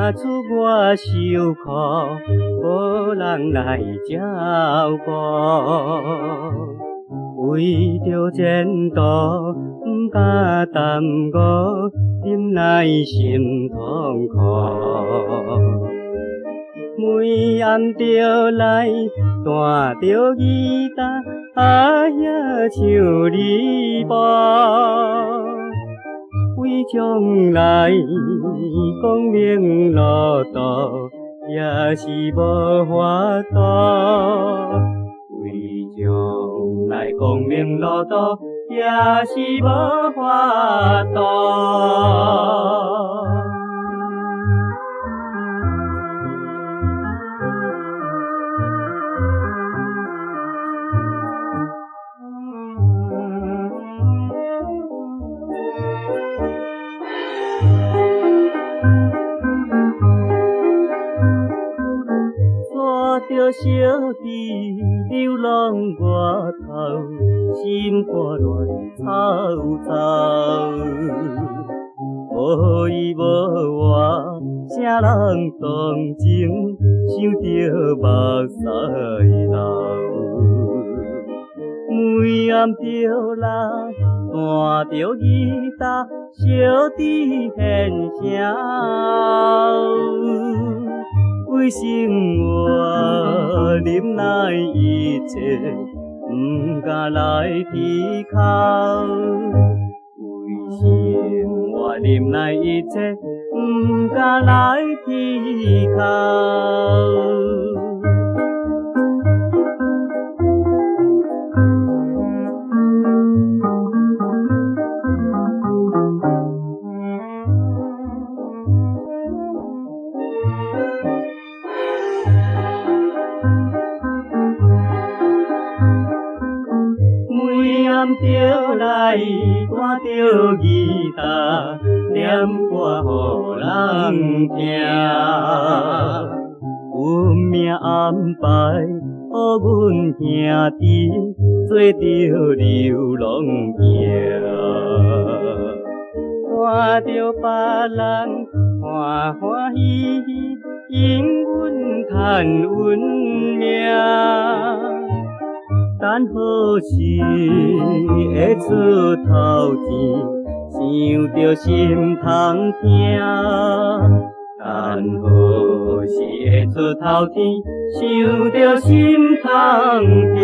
若出我受苦，無人來照顧。為著前途，毋敢耽誤，忍耐心痛苦。每暗著來彈著吉他，阿兄唱離譜。為將來光明路途，也是無法度。為將來光明路途，也是無法度。帶著小弟流浪外頭，心肝亂糟糟。無依無我，啥人同情？想著目屎流。每暗著來彈著吉他，小弟獻聲。為生活忍耐一切，毋敢來低口。為生活忍耐一切，毋敢來低口。每暗著來彈著吉他，念歌予人聽。運命安排，予阮兄弟做著流浪囝。看著別人歡歡喜喜，因阮嘆運命。等何時會出頭天，想著心通疼。等何時會出頭天，想著心通疼。